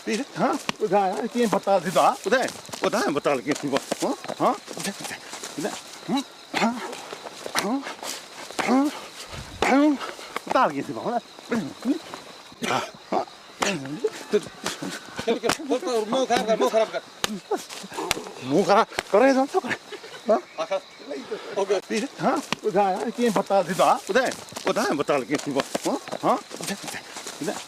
ها ٻڌاء يار ڪيئن بتال ٿيندو آ ٻڌاء ٻڌاء بتال ڪيئن ٿيندو آ ها ٻڌاء ٻڌاء ها ها ها ها بتال ڪيئن ٿيندو آ ها ها منهن خراب ڪر منهن خراب ڪر منهن خراب ڪري ٿو ڇوڪري ها ها ٻڌاء يار ڪيئن بتال ٿيندو آ ٻڌاء ٻڌاء بتال ڪيئن ٿيندو آ ها ٻڌاء ٻڌاء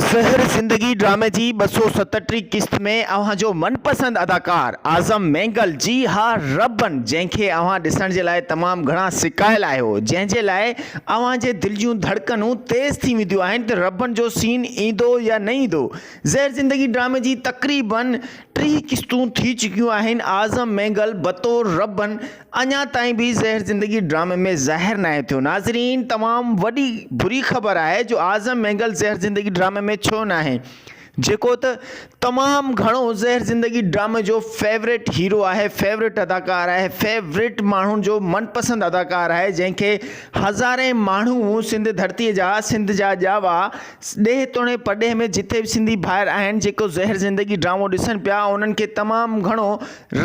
زهر زندگي ڊرامي جي 237 قسط ۾ اوهان جو من پسند اداڪار اعظم مينگل جي ها ربن جنهن کي اوهان ڏسڻ جي لاء تمام گهڻا سڪايل آهيو جنهن جي لاء اوهان جي دل جون ڌڙڪنون تيز ٿي وينديون آهن ته ربن جو سين ايندو يا نه ايندو. زهر زندگي ڊرامي جي تقريبن 30 قسطون ٿي چڪيون آهن اعظم مينگل بطور ربن اڃا تائين به زهر زندگي ڊرامي ۾ ظاهر ناهي ٿيو ناظرين تمام وڏي بري خبر آهي جو اعظم مينگل زهر زندگي ڊرامي ۾ ڇو ناهي جيڪو ته تمام گهڻو زهر زندگي ڊرامي جو فيورٽ هيرو آهي فيورٽ اداڪار آهي فيورٽ ماڻهن جو من پسند اداڪار آهي جنهن کي هزارين ماڻهو سنڌ ڌرتي جا سنڌ جا ڄاوا ڏيهه توڻي پرڏيهه ۾ جتي به سنڌي ڀائر آهن جيڪو زهر زندگي ڊرامو ڏسن پيا انهن کي تمام گهڻو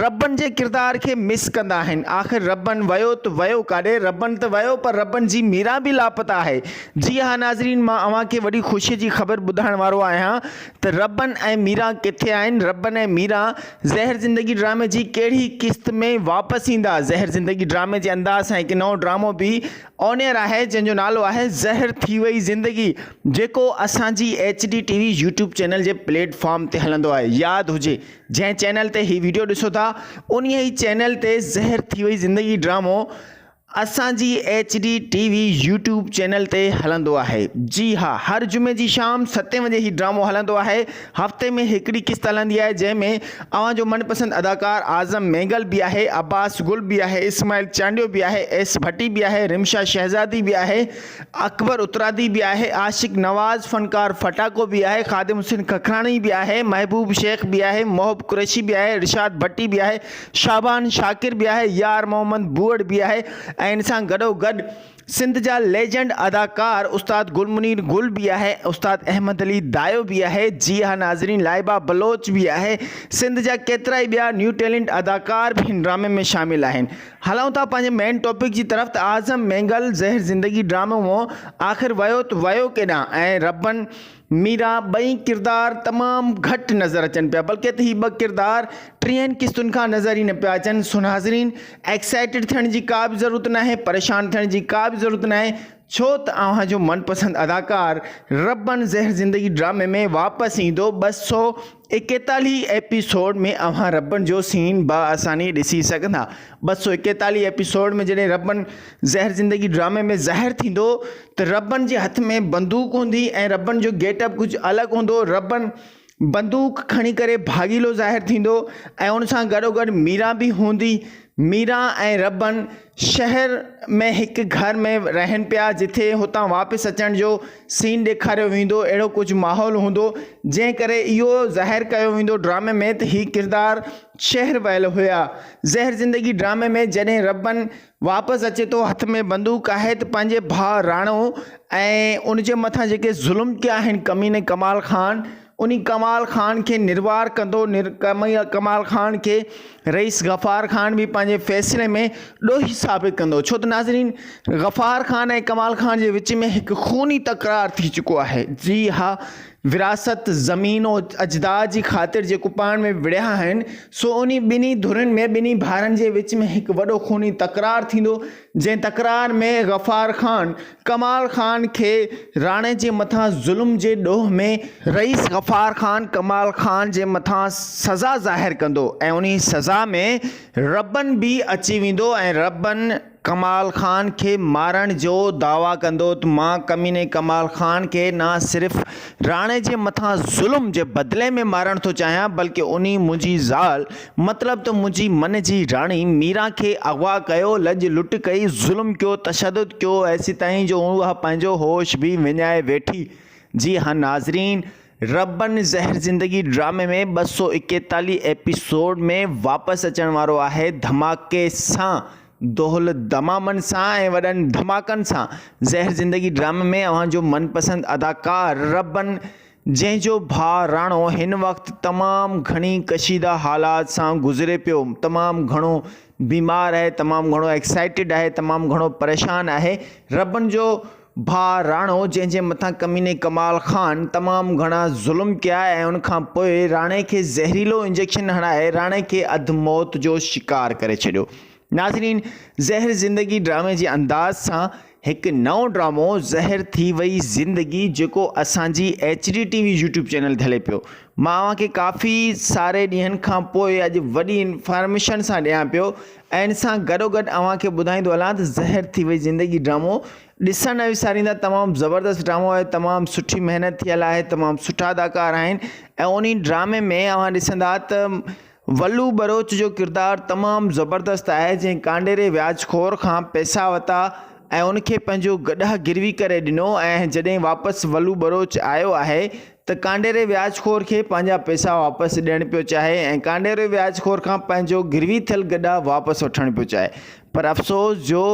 ربن جي ڪردار کي مس ڪندا آهن. آخر ربن ويو ته ويو ڪاڏي؟ ربن ته ويو پر ربن جي ميران به لاپتا آهي. جي ها ناظرين مان اوهان کي وڏي خوشي جي خبر ٻڌائڻ وارو آهيان ته ربن ۽ ميران ڪٿي آهن؟ ربن ۽ ميران زهر زندگي ڊرامي جي ڪهڙي قسط ۾ واپس ايندا؟ زهر زندگي ڊرامي جي انداز سان هڪ نئون ڊرامو به آن ايئر آهي جنهن جو نالو آهي زهر ٿي وئي زندگي جيڪو اسان جي H D T V YouTube channel جي پليٽ فارم تي هلندو آهي ياد هجي جنهن چينل تي هي ويڊيو ڏسو ٿا انهي ئي چينل تي زهر ٿي وئي زندگي ڊرامو اسان جي H D T V YouTube channel تي هلندو آهي جي ها هر جمعي جي شام ستين وڄي هي ڊرامو هلندو آهي هفتي ۾ هڪڙي قسط هلندي آهي جنهن ۾ اوهان جو من پسند اداڪار اعظم مينگل به آهي عباس گل به آهي اسماعيل چانڊيو به آهي ايس ڀٽي به آهي رمشا شهزادي به آهي اڪبر اترادي به آهي، عاشق نواز فنڪار ڦٽاڪو به آهي، خادم حسين ککراڻي به آهي، محبوب شيخ به آهي، محب قريشي به آهي، ارشاد ڀٽي به آهي، شعبان شاڪر به آهي، يار محمد بوئڙ به آهي ۽ ان سان گڏوگڏ سنڌ جا ليجنڊ اداڪار استاد گل منير گل به آهي، استاد احمد علي دايو به آهي، جي ها ناظرين لائبه بلوچ به آهي، سنڌ جا ڪيترائي ٻيا نيو ٽيلنٽ اداڪار به هن ڊرامي ۾ شامل آهن. هلون ٿا پنهنجي مين ٽاپڪ جي طرف ته اعظم مينگل زهر زندگي ڊرامو مون آخر ويو ته ويو ڪيڏانهن ۽ ربن ميرا ٻئي ڪردار تمام گهٽ نظر اچن پيا بلڪه ته هي ٻه ڪردار ٽيهن قسطن کان نظر ئي نه پيا اچن سو ناظرين ايڪسائيٽيڊ ٿيڻ جي ڪا به ضرورت ناهي پريشان ٿيڻ جي ڪا به ضرورت ناهي ڇو ته اوهان جو من پسند اداڪار ربن زهر زندگي ڊرامي ۾ واپس ايندو 241 ايپيسوڊ ۾ اوهان ربن جو سين باآساني ڏسي سگهندا. 241 ايپيسوڊ ۾ جڏهن ربن زهر زندگي ڊرامي ۾ ظاهر ٿيندو ته ربن جي هٿ ۾ بندوق هوندي ۽ ربن جو گيٽ اپ ڪجهه الڳ هوندو. ربن بندوق کڻي ڪري ڀاڳيلو ظاهر ٿيندو ۽ ان سان گڏوگڏ ميران به هوندي. ميران ۽ ربن شهر ۾ هڪ گهر ۾ رهن پيا جٿي هتان واپس اچڻ جو سين ڏيکاريو ويندو اهڙو ڪجهه ماحول هوندو جنهن ڪري اهو ظاهر ڪيو ويندو ڊرامي ۾ ته هي ڪردار شهر ويل هيا زهر زندگي ڊرامي ۾ جڏهن ربن واپس اچي ٿو هٿ ۾ بندوق آهي ته پنهنجي ڀاء راڻو ۽ ان جي مٿان جيڪي ظلم ڪيا آهن ڪميني ڪمال خان انهي ڪمال خان کي نروار ڪندو ڪمال خان کي رئيس غفار خان به پنهنجي فيصلي ۾ ڏوهي ثابت ڪندو ڇو ته ناظرين غفار خان ۽ ڪمال خان جي وچ ۾ هڪ خوني تڪرار ٿي چڪو آهي جي ها وراثت زمين و اجداد جي خاطر جيڪو پاڻ ۾ وڙهيا آهن سو انهي ٻنهي ڌرين ۾ ٻنهي ڀائرن جي وچ ۾ هڪ وڏو خوني تڪرار ٿيندو جنهن تڪرار ۾ غفار خان ڪمال خان کي راڻي جي مٿان ظلم جي ڏوهه ۾ رئيس غفار خان ڪمال خان جي مٿان سزا ظاهر ڪندو ۽ انهي سزا ۾ ربن به اچي ويندو ۽ ربن ڪمال خان کي مارڻ جو دعويٰ ڪندو ته مان ڪميني ڪمال خان کي نه صرف راڻي جي مٿان ظلم جي بدلي ۾ مارڻ ٿو چاهيان بلڪه انهي منهنجي زال مطلب ته منهنجي من جي راڻي ميران کي اغوا ڪيو، لڄ لٽ ڪئي، ظلم ڪيو، تشدد ڪيو، ايسيتائين جو اها پنهنجو هوش به وڃائي ويٺي. جي ها ناظرين! ربن زهر زندگي ڊرامي ۾ 241 ايپيسوڊ ۾ واپس اچڻ وارو آهي ڌماڪي سان دهل دمامن سان ۽ وڏن ڌماڪن سان زهر زندگي ڊرامي ۾ اوهان جو من پسند اداڪار ربن جنهن جو ڀاء راڻو هن وقت تمام گهڻي ڪشيده حالات سان گذري پيو، تمام گهڻو بيمار آهي، تمام گهڻو ايڪسائيٽيڊ آهي، تمام گهڻو پريشان آهي. ربن جو ڀاء راڻو جنهن جي مٿان ڪميني ڪمال خان تمام گهڻا ظلم ڪيا ۽ ان کان پوء راڻي کي زهريلو انجيڪشن هڻائي راڻي کي اڌ موت جو شڪار ڪري ڇڏيو. ناظرين زهر زندگي ڊرامي جي انداز سان هڪ نئون ڊرامو زهر ٿي وئي زندگي جيڪو اسان جي H D T V YouTube channel تي هلي پيو مان اوهان کي ڪافي ساري ڏينهن کان پوء اڄ وڏي انفارميشن سان ڏيان پيو ۽ ان سان گڏو گڏ اوهان کي ٻڌائيندو هلان ته زهر ٿي وئي زندگي ڊرامو ڏسڻ نه وساريندا تمام زبردست ڊرامو آهي تمام سٺي محنت ٿيل آهي تمام سٺا اداڪار آهن ۽ انهي ڊرامي ۾ اوهان ڏسندا ته ولو ٻروچ جو ڪردار تمام زبردست آهي جنهن ڪانڊيري وياج خور کان پئسا وتا ۽ ان کي پنهنجو گڏهه گروي ڪري ڏنو ۽ جڏهن واپس ولو ٻروچ آيو آهي ته ڪانڊيري وياج خور کي پنهنجا پئسا واپس ڏيڻ پيو چاهي ۽ ڪانڊيري وياج خور کان پنهنجو گروي ٿيل گڏهه واپس وٺڻ پيو چاهي پر افسوس جو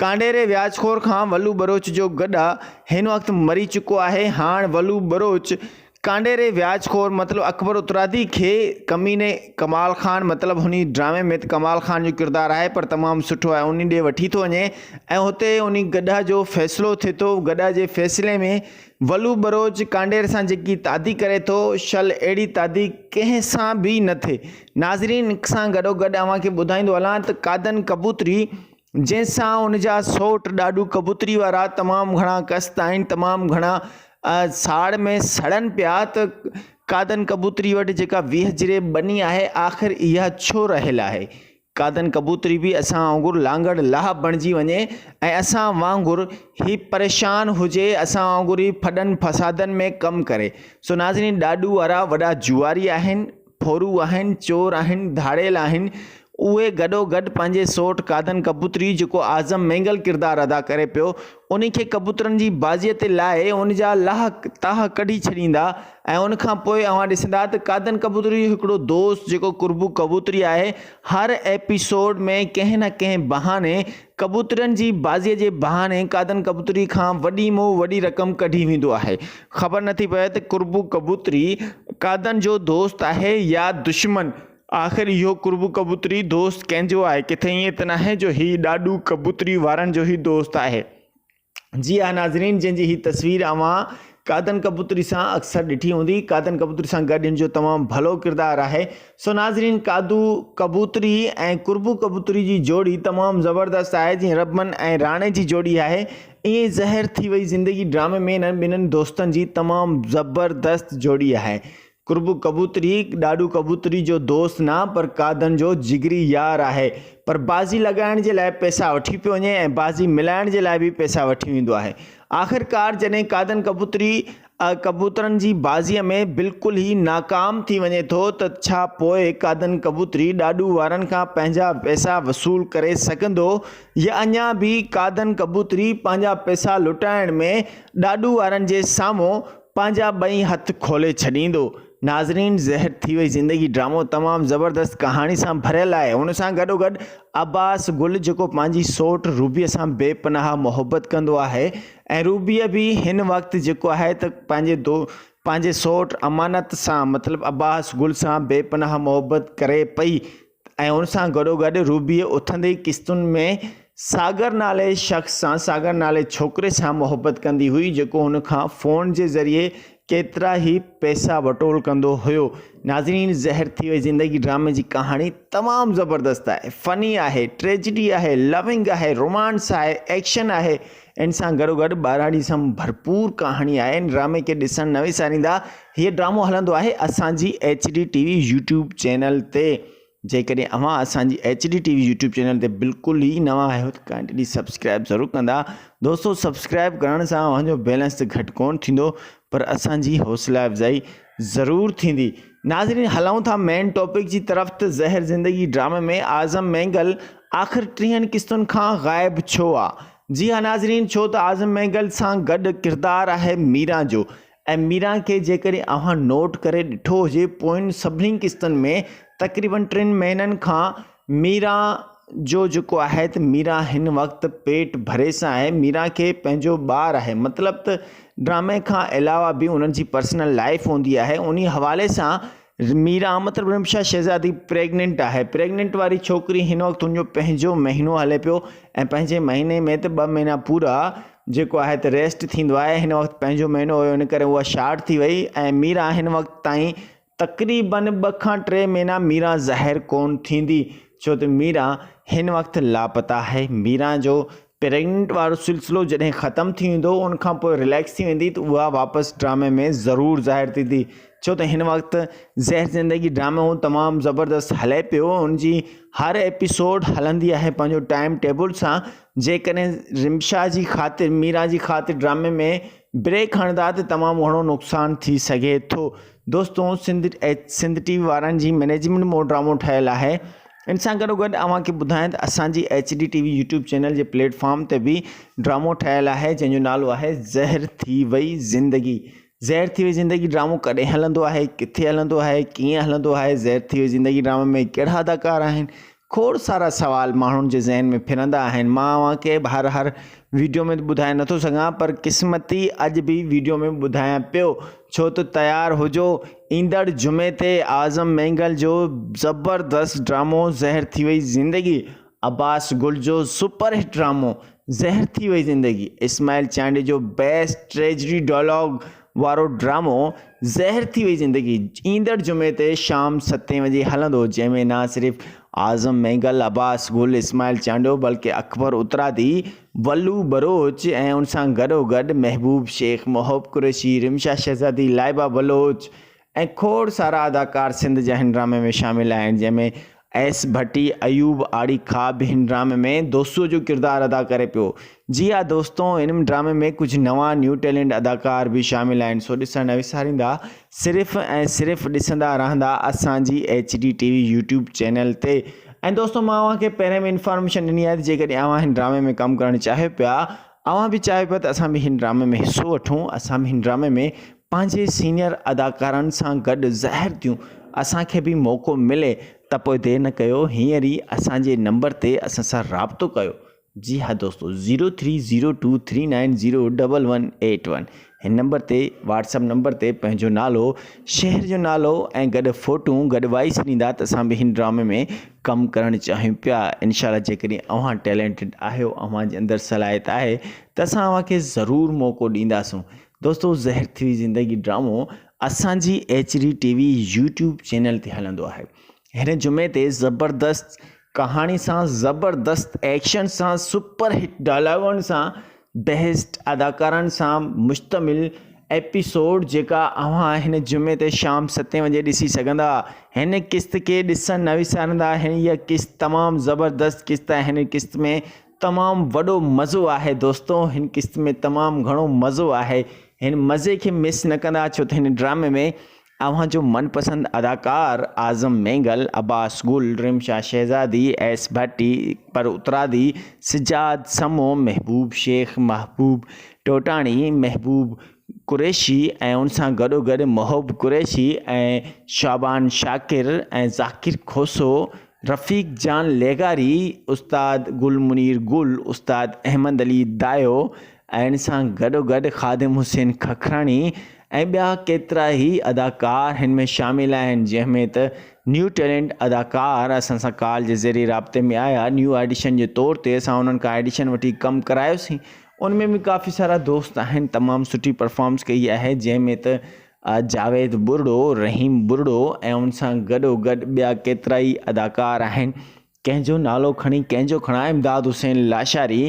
ڪانڊيري وياج خور کان ولو ٻروچ جو گڏهه هن وقت مري چڪو آهي هاڻ ولو ٻروچ ڪانڊيري وياج خور مطلب اڪبر اترادي کي ڪميني ڪمال خان مطلب هني ڊرامي ۾ ته ڪمال خان جو ڪردار آهي پر تمام سٺو آهي انهي ڏي وٺي ٿو وڃي ۽ هتي انهي گڏهه جو فيصلو ٿئي ٿو گڏهه جي فيصلي ۾ ولو ٻروچ ڪانڊير سان جيڪي تعدي ڪري ٿو شل اهڙي تعدي ڪنهن سان به نه ٿئي ناظرين سان گڏو گڏ اوهان کي ٻڌائيندو هلان ته قادن ڪبوتري جنهن سان ان جا سئوٽ ڏاڏو ڪبوتري وارا تمام گهڻا ڪست آهن تمام گهڻا ساڙ ۾ سڙن پيا ته قادن ڪبوتري وٽ جيڪا 20 جريب ٻني آهي آخر اها ڇو رهيل آهي قادن ڪبوتري به اسان وانگر لانگڙ لاهه بڻجي وڃي ۽ اسان وانگر هي پريشان هجي اسان وانگر هي ڦڏن فسادن ۾ ڪم ڪري سو ناظرين ڏاڏو وارا وڏا جواري آهن ڦورو آهن، چور آهن، ڌاڙيل آهن، اهي گڏو گڏ پنهنجي سوٽ قادن ڪبوتري جيڪو اعظم مينگل ڪردار ادا ڪري پيو انهي کي ڪبوترن جي بازيء تي لائي ان جا لاهه تاهه ڪڍي ڇڏيندا ۽ ان کان پوء اوهان ڏسندا ته قادن ڪبوتري جو هڪڙو دوست جيڪو قربو ڪبوتري آهي هر ايپيسوڊ ۾ ڪنهن نه ڪنهن بهاني ڪبوترن جي بازيء جي بهاني قادن ڪبوتري کان وڏي منهن وڏي رقم ڪڍي ويندو آهي. خبر نٿي پوي ته قربو ڪبوتري قادن جو دوست آهي يا دشمن. آخر اهو قربو ڪبوتري دوست ڪنهن جو آهي؟ ڪٿي ائين ته ناهي جو هي ڏاڏو ڪبوتري وارن جو ئي دوست آهي. جي ها ناظرين جنهن جي هي تصوير اوهان قادن ڪبوتري سان اڪثر ڏٺي هوندي. قادن ڪبوتري سان گڏ هن جو تمام ڀلو ڪردار آهي. سو ناظرين قادو ڪبوتري ۽ قربو ڪبوتري جي جوڙي تمام زبردست آهي جيئن ربمن ۽ راڻي جي جوڙي آهي ائين زهر ٿي وئي زندگي ڊرامي ۾ انهن ٻنهن دوستن جي تمام زبردست جوڙي آهي. قرب ڪبوتري ڏاڏو ڪبوتري جو دوست نه پر قادن جو جگري يار آهي پر بازي لڳائڻ جي لاء پئسا وٺي پيو وڃي ۽ بازي ملائڻ جي لاء به پئسا وٺي ويندو آهي. آخرڪار جڏهن قادن ڪبوتري ڪبوترن جي بازيء ۾ بلڪل ئي ناڪام ٿي وڃي ٿو ته ڇا پوء قادن ڪبوتري ڏاڏو وارن کان پنهنجا پئسا وصول ڪري سگهندو يا اڃا به قادن ڪبوتري پنهنجا پئسا لٽائڻ ۾ ڏاڏو وارن جي سامهون پنهنجا ٻئي هٿ کولي ڇڏيندو. ناظرين زهر ٿي وئي زندگي ڊرامو تمام زبردست ڪهاڻي سان ڀريل آهي ان سان گڏوگڏ عباس گل جيڪو پنهنجي سوٽ روبيء سان بي پناهه محبت ڪندو آهي ۽ روبيء به هن وقت جيڪو آهي ته پنهنجي دو پنهنجي سوٽ امانت سان مطلب عباس گل سان بي پناهه محبت ڪري پئي ۽ ان سان گڏوگڏ روبيء اٿندي قسطن ۾ ساگر نالي شخص سان ساگر نالي ڇوڪري سان محبت ڪندي هئي جيڪو هن کان فون جي ذريعي ڪيترا ئي پئسا وٽول ڪندو هيو. ناظرين زهر ٿي وئي زندگي ڊرامي جي ڪهاڻي تمام زبردست آهي فني آهي ٽريجڊي آهي لونگ آهي رومانس آهي ايڪشن آهي ان سان گڏو گڏ ٻاراڻي سان ڀرپور ڪهاڻي آهي ان ڊرامي کي ڏسڻ نه وساريندا هيء ڊرامو هلندو آهي اسان جي H D T V YouTube channel تي جيڪڏهن اوهان اسان جي H D T V YouTube channel تي بلڪل ئي نوان آهيو ته ڪائنڊلي سبسڪرائب ضرور ڪندا دوستو سبسڪرائب ڪرڻ سان اوهان جو بيلنس ته گهٽ ڪون ٿيندو پر اسان جي حوصله افزائي ضرور ٿيندي ناظرين هلون ٿا مين ٽاپڪ جي طرف ته زهر زندگي ڊرامي ۾ اعظم مينگل آخر ٽيهن قسطن کان غائب ڇو آ جي ها ناظرين ڇو ته اعظم مينگل سان گڏ ڪردار آهي ميران جو. ۽ ميران کي جيڪڏهن اوهان نوٽ ڪري ڏٺو هجي پوين سڀني قسطن ۾ تقريبن ٽن مهينن کان ميران جو جيڪو آهي ته ميران هن وقت پيٽ ڀري سان آهي ميران کي پنهنجو ٻار آهي مطلب ته ڊرامي کان علاوه به انهن جي پرسنل لائف هوندي آهي انهي حوالي سان ميران مطلب رمشا شهزادي پريگننٽ آهي پريگننٽ واري ڇوڪري هن وقت ان جو پنهنجو مهينو هلي پيو ۽ پنهنجي مهيني ۾ ته ٻه مهينا پورا جيڪو آهي ته ريسٽ ٿيندو آهي هن وقت پنهنجو مهينو هيو ان ڪري اها شارٽ ٿي وئي ۽ ميران هن وقت تائين تقريبن ٻه کان ٽي مهينا ميران ظاهر ڪون ٿيندي ڇو ته ميران هن وقت لاپتا آهي ميران جو پريگننٽ وارو سلسلو جڏهن ختم ٿي ويندو ان کان پوء رليڪس ٿي ويندي ته اها واپس ڊرامي ۾ ضرور ظاهر ٿيندي ڇو ته هن وقت زهر زندگي ڊرامو تمام زبردست هلي پيو ان جي هر ايپيسوڊ هلندي آهي پنهنجو ٽائيم ٽيبل سان جيڪڏهن رمشا جي خاطر ميرا جي خاطر ڊرامي ۾ بريڪ هڻندا ته تمام گهڻو نقصان ٿي سگهي ٿو دوستو سنڌ سنڌ ٽي وي وارن جي مئنيجمينٽ مون ڊرامو ٺهيل آهي ان سان گڏو گڏ اوهان کي ٻڌايان ته اسان جي H D T V YouTube channel جي پليٽ فارم تي به ڊرامو ٺهيل آهي جنهن جو نالو آهي زهر ٿي وئي زندگي زهر ٿي وئي زندگي ڊرامو ڪڏهن هلندو آهي ڪٿي هلندو آهي ڪيئن هلندو آهي زهر ٿي وئي زندگي ڊرامي ۾ ڪهڙا اداڪار آهن کوڙ سارا سوال ماڻهن جي ذهن ۾ ڦرندا آهن مان اوهان کي هر هر ويڊيو ۾ ٻڌائي نٿو سگهان پر قسمتي اڄ به ويڊيو ۾ ٻڌايان پيو ڇو ته تيار هجو ايندڙ جمعي تي اعظم مينگل جو زبردست ڊرامو زهر ٿي وئي زندگي، عباس گل جو سپر هٽ ڊرامو زهر ٿي وئي زندگي، اسماعيل چانڊيي جو بيسٽ ٽريجڊي ڊائلاگ وارو ڊرامو زهر ٿي وئي زندگي ايندڙ جمعي تي شام ستين وڄي هلندو جنهن ۾ نه صرف اعظم مينگل، عباس گل، اسماعيل چانڊيو بلڪه اڪبر اترادي، ولو ٻروچ ۽ ان سان گڏوگڏ محبوب شيخ، محب قريشي، رمشا شهزادي، لائبه بلوچ ۽ کوڙ سارا اداڪار سنڌ جا هن ڊرامي ۾ شامل آهن جنهن ۾ ايس ڀٽي، ايوب آڙي خواب به هن ڊرامي ۾ دوسوء جو ڪردار ادا ڪري پيو. جي ها دوستو هن ڊرامي ۾ ڪجهه نوان نيو ٽيلنٽ اداڪار به شامل آهن سو ڏسڻ نه وساريندا صرف ۽ صرف ڏسندا رهندا اسان جي H D T V YouTube channel تي ۽ دوستو مان اوهان کي پهرين به انفارميشن ڏني آهي ته جيڪڏهن اوهان هن ڊرامي ۾ ڪم ڪرڻ چاهيو پيا اوهان به چاهيو پيا ته اسان به هن ڊرامي ۾ حصو وٺون اسان به هن ڊرامي ۾ پنهنجي سينئر اداڪارن سان گڏ ظاهر ٿيون اسان کي به موقعو ملي ته پوء دير نه ڪيو هينئر ئي اسان جي نمبر تي اسان سان رابطو ڪيو جي ها دوستو zero three zero two three nine zero double one eight one هن نمبر تي واٽس اپ نمبر تي پنهنجو نالو شهر جو نالو ۽ گڏ فوٽو گڏ وائس ڏيندا ته اسان به هن ڊرامي ۾ ڪم ڪرڻ چاهيون پيا انشاء الله جيڪڏهن اوهان ٽيلنٽيڊ آهيو اوهان جي اندر صلاحيت آهي ته اسان اوهان کي ضرور موقعو ڏينداسون دوستو زهر ٿي وئي زندگي ڊرامو اسان جي H D T V YouTube channel تي هلندو آهي هن جمعي تي زبردست ڪهاڻي سان زبردست ايڪشن سان سپر هٽ ڊائلاگن سان بيسٽ اداڪارن سان مشتمل ايپيسوڊ جيڪا اوهان هن جمعي تي شام ستين وڄي ڏسي سگهندا هن قسط کي ڏسڻ نه وسارندا هن اها قسط تمام زبردست قسط آهي هن قسط ۾ تمام وڏو مزو آهي دوستو هن قسط ۾ تمام گهڻو مزو آهي هن مزي کي مس نه ڪندا ڇو ته هن ڊرامي ۾ اوهان جو من پسند اداڪار اعظم مينگل، عباس گل، رمشا شهزادي، ايس ڀٽي، پر اترادي، سجاد سمون، محبوب شيخ، محبوب ٽوٽاڻي، محبوب قريشي ۽ ان سان گڏوگڏ محب قريشي ۽ شعبان شاڪر ۽ ذاڪر کوسو، رفيق جان لغاري، استاد گل منير گل، استاد احمد علي دايو ۽ ان سان گڏوگڏ خادم حسين ککراڻي ۽ ٻيا ڪيترا ئي اداڪار هن ۾ شامل آهن جنهن ۾ ته نيو ٽيلنٽ اداڪار اسان سان ڪال جي ذريعي رابطي ۾ آيا نيو آڊيشن جي طور تي اسان انهن کان آڊيشن وٺي ڪم ڪرايوسين ان ۾ به ڪافي سارا دوست آهن تمام سٺي پرفارمنس ڪئي آهي جنهن ۾ ته جاويد ٻرڙو رحيم ٻرڙو ۽ ان سان گڏو گڏ ٻيا ڪيترا ئي اداڪار آهن ڪنهن جو نالو کڻي ڪنهن جو کڻان امداد حسين لاشاري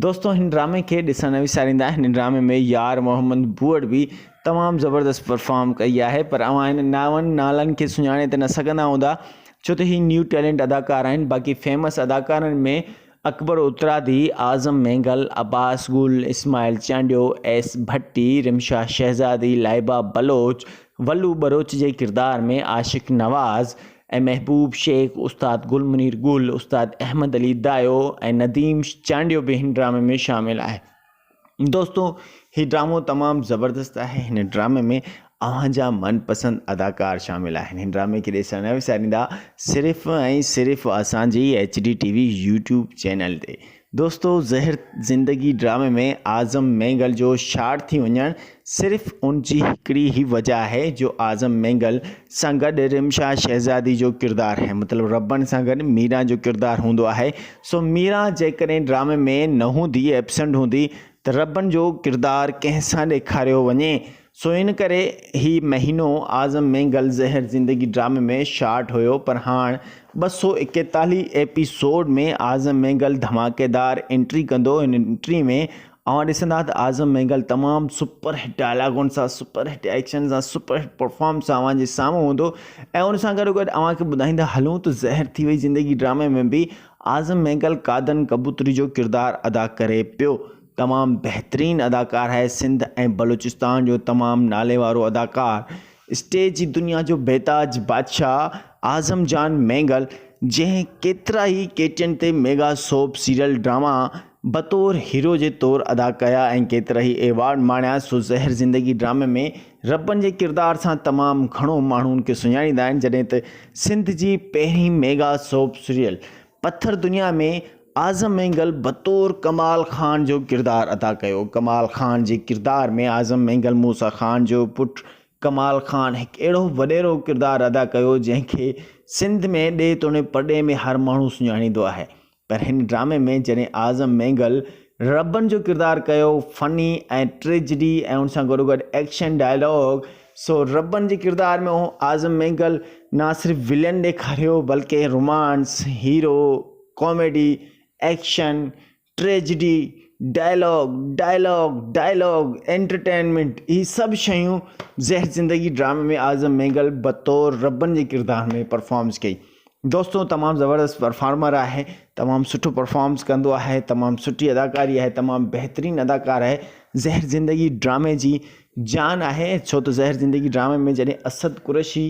دوستو هن ڊرامي کي ڏسڻ نه وساريندا هن ڊرامي ۾ يار محمد بوئڙ به تمام زبردست پرفارم ڪئي آهي پر اوهان هن نون نالن کي سڃاڻي ته نه سگهندا هوندا ڇو ته هي نيو ٽيلنٽ اداڪار آهن باقي فيمس اداڪارن ۾ اڪبر اترادي، اعظم مينگل، عباس گل، اسماعيل چانڊيو، ايس ڀٽي، رمشا شهزادي، لائبه بلوچ، ولو ٻروچ جي ڪردار ۾ عاشق نواز ۽ محبوب شيخ، استاد گل منير گل، استاد احمد علي دايو ۽ نديم چانڊيو به هن ڊرامي ۾ شامل آهي. دوستو هي ڊرامو تمام زبردست آهي هن ڊرامي ۾ اوهان جا من پسند اداڪار شامل آهن هن ڊرامي کي ڏسڻ نه وساريندا صرف ۽ صرف اسان جي H D T V YouTube channel تي دوستو زهر زندگي ڊرامي ۾ اعظم مينگل جو شارٽ ٿي وڃڻ صرف ان جي هڪڙي ئي وجه آهي جو اعظم مينگل سان گڏ رمشا شهزادي جو ڪردار آهي مطلب ربن سان گڏ ميران جو ڪردار هوندو آهي سو ميران جيڪڏهن ڊرامي ۾ نه هوندي ايبسنٽ هوندي ته ربن جو ڪردار ڪنهن سان ڏيکاريو وڃي سو ان ڪري هي مهينو اعظم مينگل زهر زندگي ڊرامي ۾ شارٽ هيو پر هاڻ 241 ايپيسوڊ ۾ اعظم مينگل ڌماڪيدار انٽري ڪندو ان انٽري ۾ اوهان ڏسندا ته اعظم مينگل تمام سپر هٽ ڊائلاگن سان سپر هٽ ايڪشن سان سپر هٽ پرفارم سان اوهان جي سامهون هوندو ۽ ان سان گڏو گڏ اوهان کي ٻڌائيندا هلون ته زهر ٿي وئي زندگي ڊرامي ۾ به اعظم مينگل قادن ڪبوتري جو ڪردار ادا ڪري پيو تمام بهترين اداڪار آهي سنڌ ۽ بلوچستان جو تمام نالي وارو اداڪار اسٽيج جي دنيا جو بيتاج بادشاهه اعظم جان مينگل جنهن ڪيترا ئي ڪي ٽي اين تي ميگا سوپ سيريل ڊراما بطور هيرو جي طور ادا ڪيا ۽ ڪيترا ئي ايوارڊ ماڻيا سو زهر زندگي ڊرامي ۾ ربن جي ڪردار سان تمام گهڻو ماڻهو ان کي سڃاڻيندا آهن جڏهن ته سنڌ جي پهرين ميگا سوپ سيريل پٿر دنيا ۾ اعظم مينگل بطور ڪمال خان جو ڪردار ادا ڪيو. ڪمال خان جي ڪردار ۾ اعظم مينگل موسيٰ خان جو پٽ ڪمال خان هڪ اهڙو وڏيرو ڪردار ادا ڪيو جنهن کي سنڌ ۾ ڏيهه توڻي پرڏيهه ۾ هر ماڻهو سڃاڻيندو آهي پر هن ڊرامي ۾ جڏهن اعظم مينگل ربن جو ڪردار ڪيو فني ۽ ٽريجڊي ۽ ان سان گڏوگڏ ايڪشن ڊائلاگ سو ربن جي ڪردار ۾ اعظم مينگل نه صرف ولين ڏيکاريو بلڪه romance hero comedy action tragedy dialogue dialogue dialogue entertainment هي سڀ شيون زهر زندگي ڊرامي ۾ اعظم مينگل بطور ربن جي ڪردار ۾ پرفارمنس ڪئي دوستو تمام زبردست پرفارمر آهي تمام سٺو پرفارمنس ڪندو آهي تمام سٺي اداڪاري آهي تمام بهترين اداڪار آهي زهر زندگي ڊرامي جي جان آهي ڇو ته زهر زندگي ڊرامي ۾ جڏهن اسد قريشي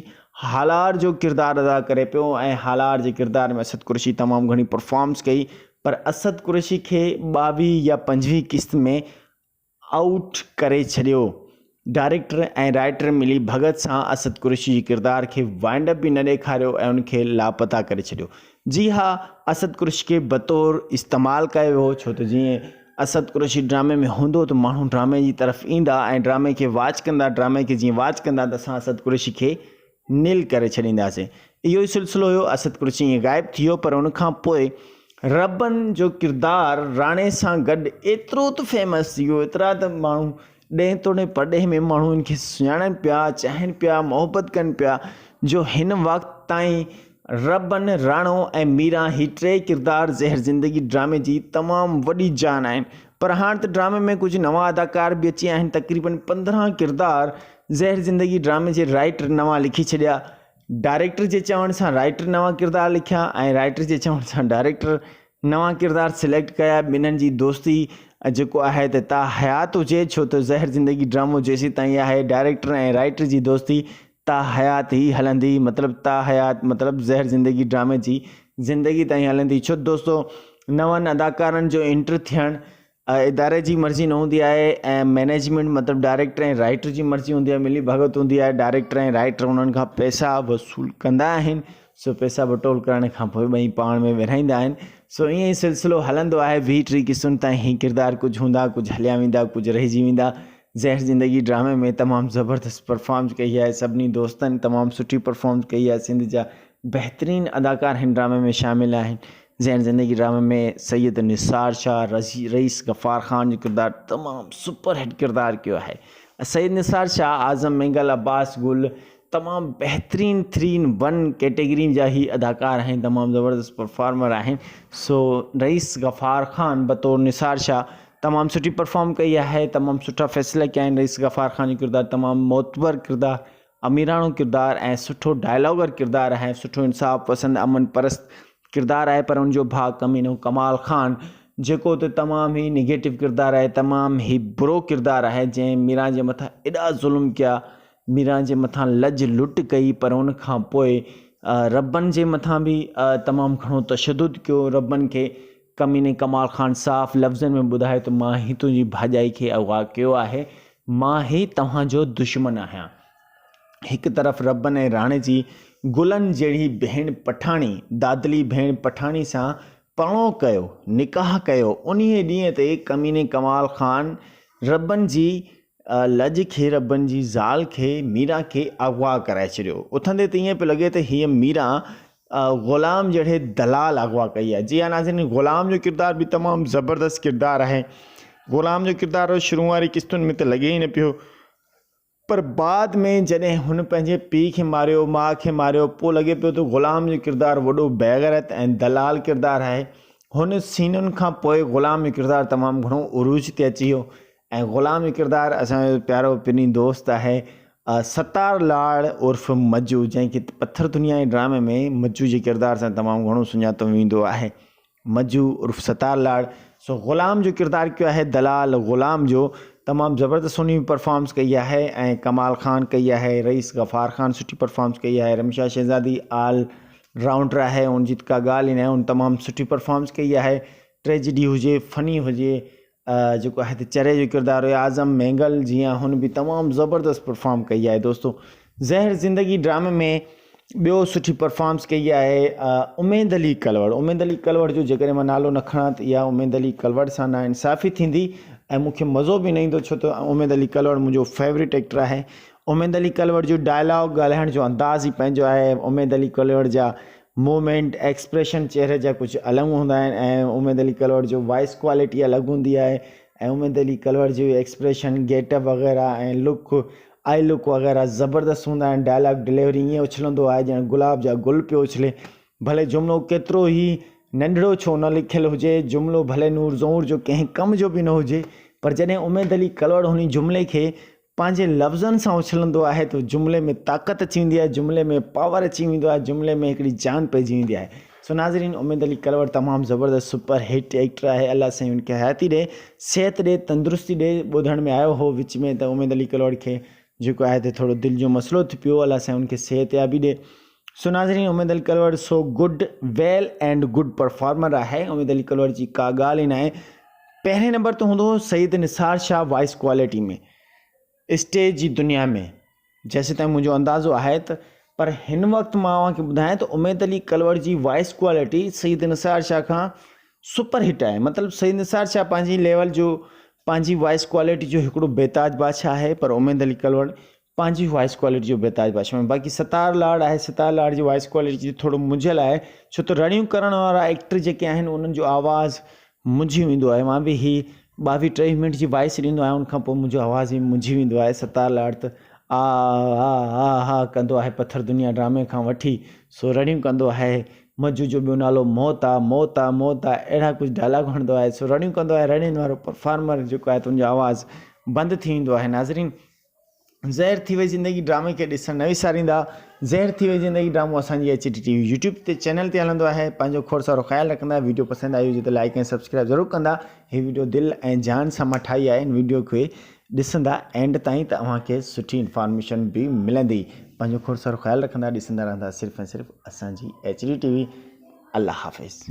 هالار جو ڪردار ادا ڪري پيو ۽ هالار جي ڪردار ۾ اسد قريشي تمام گهڻي پرفارمنس ڪئي پر اسد قريشي کي 22 يا 25 قسط ۾ آئوٽ ڪري ڇڏيو. ڊائريڪٽر ۽ رائيٽر ملي ڀڳت سان اسد قريشي جي ڪردار کي وائنڊ اپ به نه ڏيکاريو ۽ ان کي لاپتا ڪري ڇڏيو. جي ها اسد قريشي کي بطور استعمال ڪيو ويو ڇو ته جيئن اسد قريشي ڊرامي ۾ هوندو ته ماڻهو ڊرامي جي طرف ايندا ۽ ڊرامي کي واچ ڪندا ڊرامي کي جيئن واچ ڪندا ته اسان اسد قريشي کي نيل ڪري ڇڏينداسين. اهو ئي سلسلو هيو، اسد قريشي ائين غائب ٿي ويو پر ان کان پوء ربن جو ڪردار راڻي سان گڏ ايترو ته فيمس ٿي ويو، ايترا ته ماڻهو ڏيهه توڙي پرڏيهه ۾ ماڻهو ان کي سڃاڻن پيا، چاهين پيا، محبت ڪن پيا جو هن وقت تائين ربن، راڻو ۽ ميران هي ٽيئي ڪردار زهر زندگي ڊرامي جي تمام وڏي جان آهن پر هاڻ ته ڊرامي ۾ ڪجهه نوان اداڪار به اچي ويا آهن تقريبن 15 ڪردار زهر زندگي ڊرامي جي رائيٽر نوان لکي ڇڏيا. ڊائريڪٽر جي چوڻ سان رائيٽر نوان ڪردار لکيا ۽ رائيٽر جي چوڻ سان ڊائريڪٽر نوان ڪردار سليڪٽ ڪيا. ٻنهن جي دوستي جيڪو آهي ته تا حيات هجي ڇو ته زهر زندگي ڊرامو جيسيتائين آهي ڊائريڪٽر ۽ رائيٽر جي دوستي تا حيات ئي هلندي مطلب تا حيات مطلب زهر زندگي ڊرامي جي زندگي تائين هلندي ڇو ته دوستو نون اداڪارن جو انٽر ٿيڻ اداري جي مرضي نه هوندي آهي ۽ مئنيجمينٽ مطلب ڊائريڪٽر ۽ رائيٽر جي مرضي هوندي آهي ملي ڀڳت هوندي آهي ڊائريڪٽر ۽ رائيٽر انهن کان پئسا وصول ڪندا آهن سو پئسا وٽول ڪرڻ کان پوء ٻئي پاڻ ۾ ورهائيندا آهن سو ائين ئي سلسلو هلندو آهي 20 ٽيهه قسطن تائين هي ڪردار ڪجهه هوندا ڪجهه هليا ويندا ڪجهه رهجي ويندا زهر زندگي ڊرامي ۾ تمام زبردست پرفارمنس ڪئي آهي سڀني دوستن تمام سٺي پرفارمنس ڪئي آهي سنڌ جا بهترين اداڪار هن ڊرامي ۾ شامل آهن زين زندگي ڊرامي ۾ سيد نثار شاهه رئيس غفار خان جو ڪردار تمام سپر هٽ ڪردار ڪيو آهي سيد نثار شاهه اعظم مينگل عباس گل تمام بهترين ٿري ان ون ڪيٽيگري جا هي اداڪار آهن تمام زبردست پرفارمر آهن سو رئيس غفار خان بطور نثار شاهه تمام سٺي پرفارم ڪئي آهي تمام سٺا فيصلا ڪيا آهن رئيس غفار خان جو ڪردار تمام معتبر ڪردار اميراڻو ڪردار ۽ سٺو ڊائلاگر ڪردار آهي سٺو انصاف پسند امن پرست ڪردار آهي پر ان جو ڀاء ڪمينو ڪمال خان جيڪو ته تمام ئي نگيٽو ڪردار آهي تمام ئي برو ڪردار آهي جنهن ميران جي مٿان ايڏا ظلم ڪيا ميران جي مٿان لڄ لٽ ڪئي پر ان کان پوء ربن جي مٿان به تمام گهڻو تشدد ڪيو ربن کي ڪميني ڪمال خان صاف لفظن ۾ ٻڌايو ته مان ئي تنهنجي ڀاڄائي کي اغوا ڪيو آهي، مان ئي توهان جو دشمن آهيان. هڪ طرف ربن ۽ راڻي جي گلن جهڙي ڀيڻ پٺاڻي، دادلي ڀيڻ پٺاڻي سان پرڻو ڪيو، نڪاح ڪيو، انهيء ڏينهن تي ڪميني ڪمال خان ربن جي لڄ کي ربن جي زال کي ميران کي اغوا ڪرائي ڇڏيو. اٿندي ته ائين پيو لڳي ته هيء ميران غلام جهڙي دلال اغوا ڪئي آهي. جي ها ناظرين غلام جو ڪردار به تمام زبردست ڪردار آهي. غلام جو ڪردار شروع واري قسطن ۾ ته لڳي ئي نه پيو پر بعد ۾ جڏهن هن پنهنجي پيء کي ماريو ماء کي ماريو پوء لڳي پيو ته غلام جو ڪردار وڏو بيغيرت ۽ دلال ڪردار آهي. هن سينن کان پوء غلام جو ڪردار تمام گهڻو عروج تي اچي ويو. ۽ غلام جو ڪردار اسان جو پيارو پرين دوست آهي ستار لاڙ عرف مجو جنهن کي پٿر دنيا جي ڊرامي ۾ مجو جي ڪردار سان تمام گهڻو سڃاتو ويندو آهي مجو عرف ستار لاڙ سو غلام جو ڪردار ڪيو آهي دلال غلام جو تمام زبردست انهي پرفارمنس ڪئي آهي ۽ ڪمال خان ڪئي آهي رئيس غفار خان سٺي پرفارمنس ڪئي آهي رمشا شهزادي آل رائونڊر آهي ان جي ڪا ڳالهه ئي ناهي ان تمام سٺي پرفارمنس ڪئي آهي ٽريجڊي هجي فني هجي جيڪو آهي ته چري جو ڪردار هيو اعظم مينگل جيان هن به تمام زبردست پرفارم ڪئي آهي دوستو زهر زندگي ڊرامي ۾ ٻيو سٺي پرفارمس ڪئي آهي اميد علي ڪلوڙ اميد علي ڪلوڙ جو جيڪڏهن مان نالو نه کڻان ته اها اميد علي ڪلوڙ سان نا انصافي ٿيندي ۽ مون کي مزو به نه ايندو ڇو ته اميد علي ڪلوڙ منهنجو فيورٽ ايڪٽر آهي اميد علي ڪلوڙ جو ڊائلاگ ڳالهائڻ جو انداز ئي پنهنجو آهي اميد علي ڪلوڙ جا موومينٽ ايڪسپريشن چهري جا ڪجهه الڳ هوندا آهن ۽ اميد علي ڪلوڙ جو وائس ڪوالٽي الڳ هوندي آهي ۽ اميد علي ڪلوڙ جو ايڪسپريشن گيٽ اپ وغيره ۽ لڪ آئي لڪ وغيره زبردست هوندا آهن ڊائلاگ ڊليوري ائين اڇلندو آهي ڄڻ گلاب جا گل پيو اڇلي ڀلي جملو ڪيترو ئي ننڍڙو ڇو نه لکيل هجي جملو ڀلي نور زئور جو ڪنهن ڪم جو به نه هجي پر جڏهن اميد علي ڪلوڙ هن جملي کي پنهنجي لفظن سان اڇلندو آهي ته جملي ۾ طاقت اچي ويندي آهي جملي ۾ پاور اچي ويندو آهي جملي ۾ هڪڙي جان پئجي ويندي آهي سو ناظرين اميد علي ڪلوڙ تمام زبردست سپر هٽ ايڪٽر آهي الله سائين ان کي حياتي ڏي صحت ڏي تندرستي ڏي ٻڌڻ ۾ آيو هو وچ ۾ ته اميد علي ڪلوڙ کي جيڪو آهي ته ٿورو دل جو مسئلو ٿي پيو الله سائين ان کي صحت يابي ڏي سو ناظرين Umeed Ali Kalhoro so good well and good performer آهي اميد علي ڪلوڙ جي ڪا ڳالهه ئي ناهي پهرين نمبر تي هوندو هو Syed Nisar Shah voice quality ۾ stage جي دنيا ۾ جيسيتائين منهنجو اندازو آهي ته پر هن وقت مان اوهان کي ٻڌايان ته اميد علي ڪلوڙ جي وائس ڪوالٽي سيد نثار شاهه کان سپر هٽ آهي مطلب سيد نثار شاهه پنهنجي ليول جو پنهنجي وائس ڪوالٽي جو هڪڙو بيتاج بادشاهه آهي پر اميد علي ڪلوڙ پنهنجي وائس ڪوالٽي جو بيتاج بادشاهه آهي باقي ستار لاڙ آهي ستار لاڙ جي وائس ڪوالٽي جي ٿورو منجهيل آهي ڇو ته رڙيون ڪرڻ وارا ايڪٽر جيڪي آهن انهن جو آواز منجهي ويندو آهي مان به هي ٻاويهه ٽيويهه منٽ جي وائس ڏيندو آهيان ان کان پوء منهنجو آواز به منجهي ويندو آهي ستار لاڙ ته آ آ آ آ ڪندو آهي پٿر دنيا ڊرامي کان وٺي سو رڙيون ڪندو آهي مجو جو ٻيو نالو موت آ موت آ موت آ اهڙا ڪجهه ڊائلاگ هڻندو آهي سو رڙيون ڪندو آهي رڙين وارو پرفارمر جيڪو آهي ته ان جو آواز بند ٿي ويندو آهي ناظرين زهر ٿي وئي زندگي ڊرامي کي ڏسڻ نه وساريندا زهر ٿي وئي زندگي ڊرامو اسان جي H D T V YouTube تي چينل تي هلندو آهي پنهنجو کوڙ سارو خيال رکندا ويڊيو پسند آئي هجي ته لائڪ ۽ سبسڪرائب ضرور ڪندا هي ويڊيو دل ۽ جان سان مان ٺاهي آهي ان ويڊيو کي ڏسندا اينڊ تائين ته اوهان کي سٺي انفارميشن به ملندي پنهنجو کوڙ سارو خيال رکندا ڏسندا رهندا صرف ۽ صرف اسان جي ايچ ڊي ٽي وي الله حافظ.